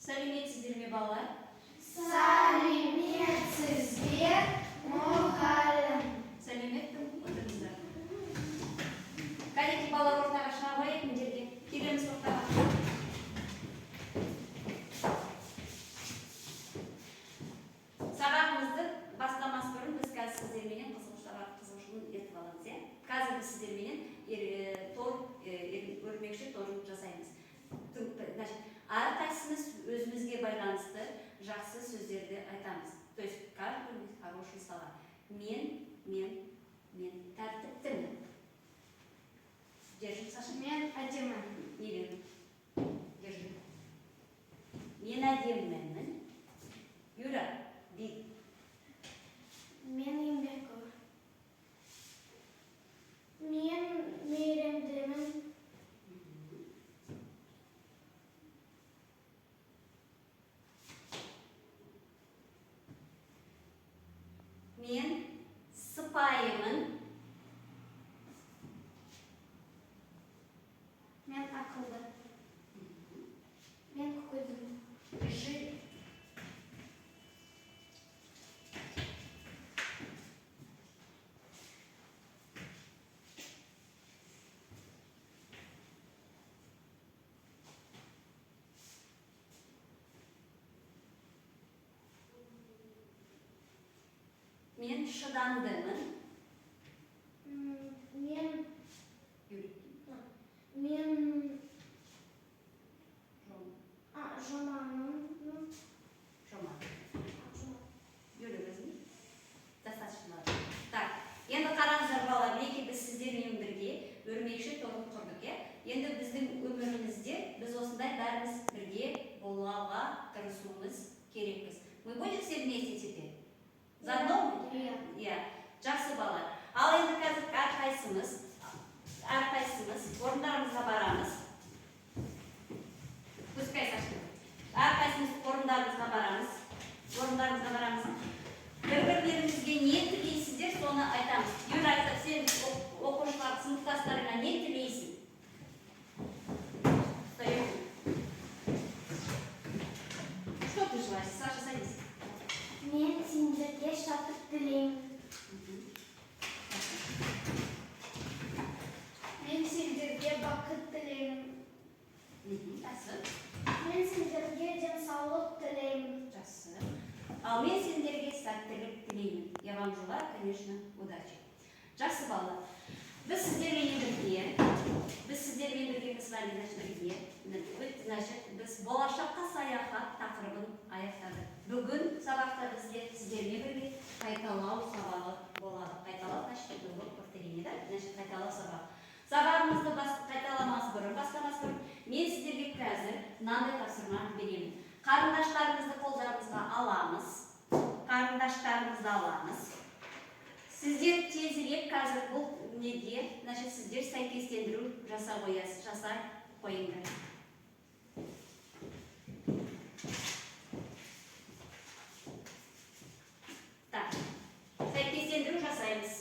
Сәлеметсіздер ме, балалар? Сәлеметсіз бе, мұғалім? Сәлеметпін, отырыңыздар. Кәнекей, балалар, ортаға шыға қояйық мына жерге. Келеміз ортаға. Сабағымызды бастамас бұрын біз қазір сіздерменен қызығушыларға қызығушылығын ертіп аламыз, иә? Қазір біз сіздерменен тор, өрмекші торын жасаймыз. Значит, әрқайсымыз өзімізге байланысты жақсы сөздерді айтамыз. То есть каждый хорошие слова. Мен тәртіптімін. Держи, Саша. Мен әдемі. Елена. Держи. Мен әдемімін. Юра, би. Мен еңбекқор. Мен мейірімдімін. Мен сыпайымын. Мен ақылды. Мен көңілдімін. Держи. Мен шыдамдымын. Мен Юрий. мен Жом. Жоманмын. Жомарт. Жомарт. Юля, возьми. Достаточно. Так, енді қараңыздар, балалар, мінекей, біз сіздермен бірге өрмекші торын құрдық, иә? Енді біздің өмірімізде біз осындай бәріміз бірге болуға тырысуымыз керекпіз. Мы будем все вместе теперь? Заодно? Иә. Иә, жақсы, балалар. Ал енді қазір әрқайсымыз орындарымызға барамыз. Пускай Саша. Әрқайсымыз орындарымызға барамыз. Орындарымызға барамыз. Бір-бірлерімізге не тілейсіздер, соны айтамыз. Юра, айтса, сен оқушылар, сыныптастарыңа не тілейсің? Встаем. Что ты желаешь? Саша, садись. Мен сендерге шаттық тілеймін. Мен сендерге бақыт тілеймін. Жақсы. Мен сендерге денсаулық тілеймін. Жақсы. Ал мен сендерге сәттілік тілеймін. Я вам желаю, конечно, удачи. Жақсы, балалар. Біз сіздермен бірге, мы с вами, значит, бірге, значит, біз болашаққа саяхат тақырыбын аяқтадық. Бүгін сабақта бізде сіздермен бірге қайталау сабағы болады. Қайталау, значит, это урок повторения, да? Значит, қайталау сабағы. Сабағымызды қайталамас бұрын, бастамас бұрын, мен сіздерге қазір мынандай тапсырма беремін. Қарындаштарымызды қолдарымызға аламыз. Қарындаштарымызды аламыз. Сіздер тезірек қазір бұл неге, значит, сіздер сәйкестендіру жасай қоясыз, жасай қойыңдар. Так, сәйкестендіру жасаймыз.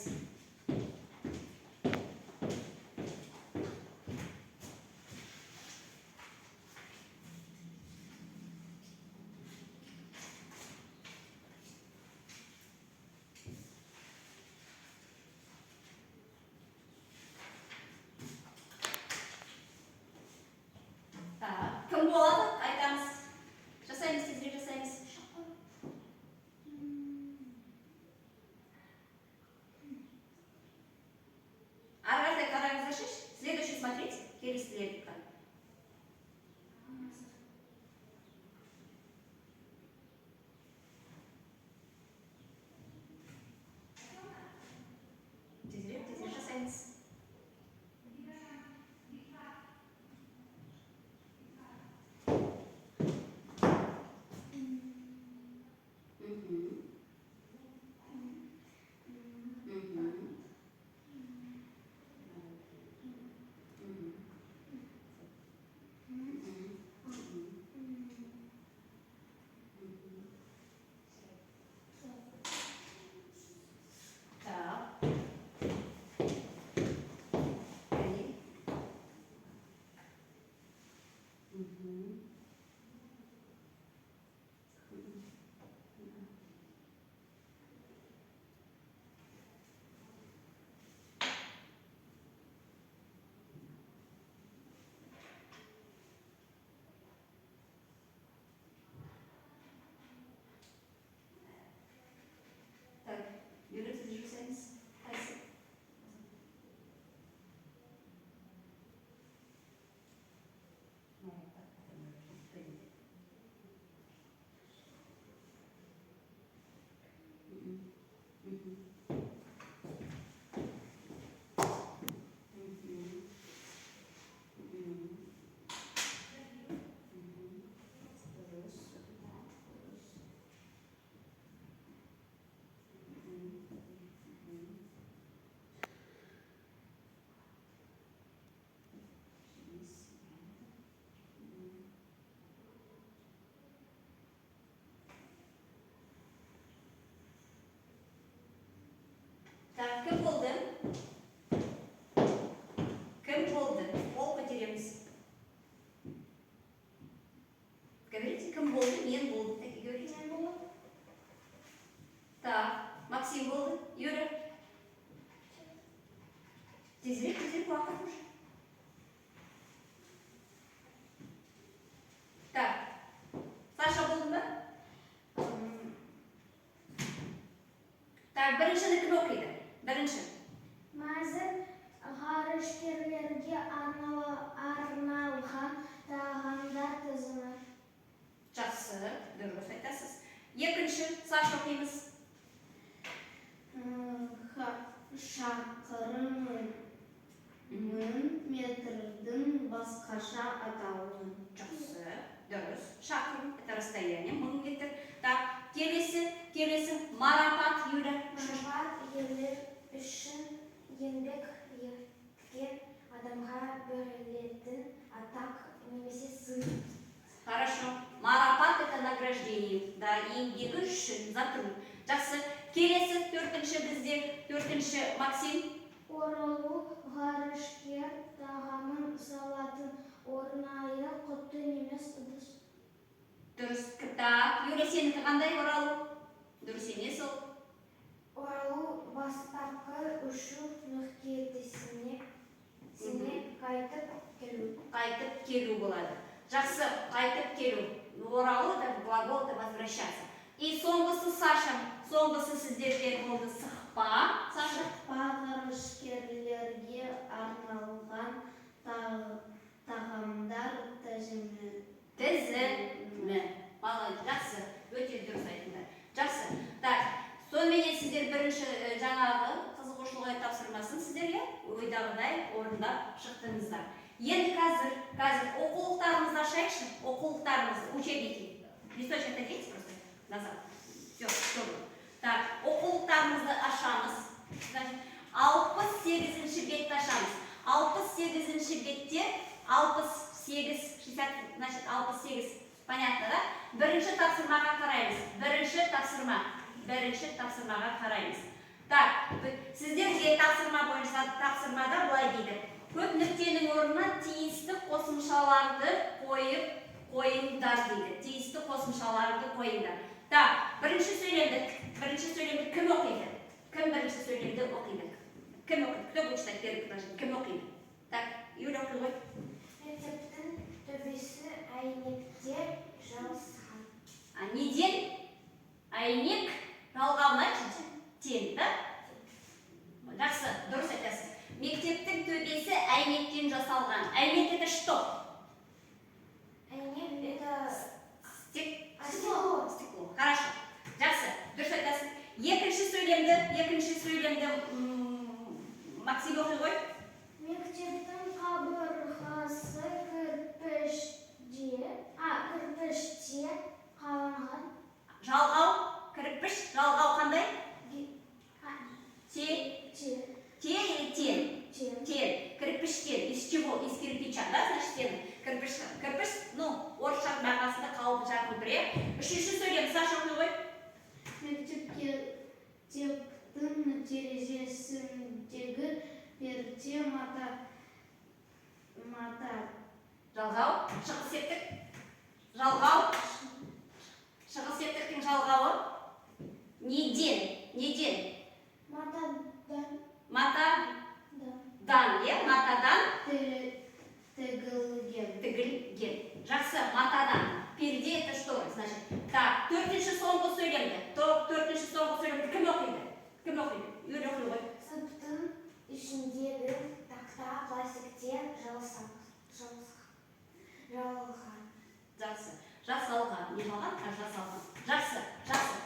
Так, кім болды? Кім болды? Қол көтереміз. Говорите, кім болды? Мен болдым. Так и говорите. Мен болдым. Так, Максим болды. Юра. Тезірек, тезірек, уақыт уже. Так, Саша болды ма? Так, біріншіні кім оқиды? Бірінші. Мәзір ғарышкерлерге арналған тағамдар тізімі. Жақсы, дұрыс айтасыз. Екінші, Саша оқимыз. Шақырым мың метрдің басқаша атауы. Жақсы, дұрыс. Шақырым, это расстояние, 1000 метр. Так, келесі, келесі, марапат, Юля. Марапат — ерлер үшін еңбек еткен адамға берілетін атақ немесе сый. Хорошо. Марапат — это награждение. Да, еңбегі үшін, за труд. Жақсы. Келесі, төртінші бізде, төртінші, Максим. Оралу — ғарышкер тағамын салатын арнайы құты немес ыдыс. Дұрыс. Так, Юля, сенікі қандай, оралу? Дұрыс емес ол. Оралу — бастапқы ұшу нүктесіне қайтып келу. Қайтып келу болады. Жақсы, қайтып келу. Оралу — это глагол, это возвращаться. И соңғысы, Саша. Соңғысы сіздерде болды сықпа. Саша. Сықпа — ғарышкерлерге арналған тағамдар тізімі. Тізімі. Молодец, жақсы. Өте дұрыс айттыңдар. Жақсы. Так, соныменен сіздер бірінші жаңағы қызығушылық тапсырмасын сіздерге ойдағыдай орындап шықтыңыздар. Енді қазір оқулықтарымызды ашайықшы. Оқулықтарымызды, учебники. Листочек отойдите просто назад. Все, все. Так, оқулықтарымызды ашамыз. Значит, 68-ші бетті ашамыз. 68-ші бетте, 68, 60, значит, 68. Понятно, да? Бірінші тапсырмаға қараймыз. Бірінші тапсырма. Бірінші тапсырмаға қараймыз. Так, сіздерге тапсырма бойынша, тапсырмада былай дейді. Көп нүктенің орнына тиісті қосымшаларды қойып қойыңдар дейді. Тиісті қосымшаларды қойыңдар. Так, бірінші сөйлемді кім оқиды? Кім бірінші сөйлемді оқиды? Кім оқиды? Кто будет читать первое предложение? Кім оқиды? Так, Юля, оқи ғой. Мектептің төбесі әйнектен жасалған. А неден? Әйнек жалғауына тен, да? Жақсы, дұрыс айтасыз. Мектептің төбесі әйнектен жасалған. Әйнек — это что? Әйнек — это Стекло. стекло. Стекло. Хорошо. Жақсы, дұрыс айтасыз. Екінші сөйлемді Максим оқи ғой. Мектептің қабырғасы кірпіштен қаланған. Жалғау, кірпіш, жалғау қандай? Те, Те. те или тен? Тен. Тен. Кірпіштен. Из чего? Из кирпича, да, значит, тен. Кірпіш, кірпіш, ну, орысша мағынасында қауып жақын тұр, иә? Үшінші сөйлем, Саша, оқи ғой. Мектептің терезесіндегі перде мата. Жалғау, шығыс септік. Жалғау, шығыс септіктің жалғауы. Неден? Неден? Матадан. Матадан, Да. иә? Матадан Тігілген. Тігілген. Жақсы, матадан. Перде — это что? Значит, так, төртінші соңғы сөйлемді. Төртінші соңғы сөйлемді кім оқиды? Кім оқиды? Юля, оқи ғой. Сыныптың ішіндегі тақта пластиктен жалған. Жақсы. Жасалған. Не жалған, а жасалған. Жақсы, жақсы.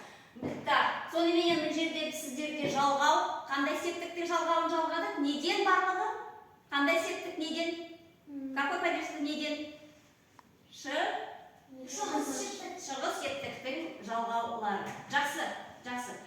Так, соныменен мына жерде сіздерде жалғау, қандай септіктің жалғауын жалғадық? Неден барлығы? Қандай септік неден? Какой падеж неден? Шы? Шығыс. Шығыс септіктің жалғаулары. Жақсы, жақсы.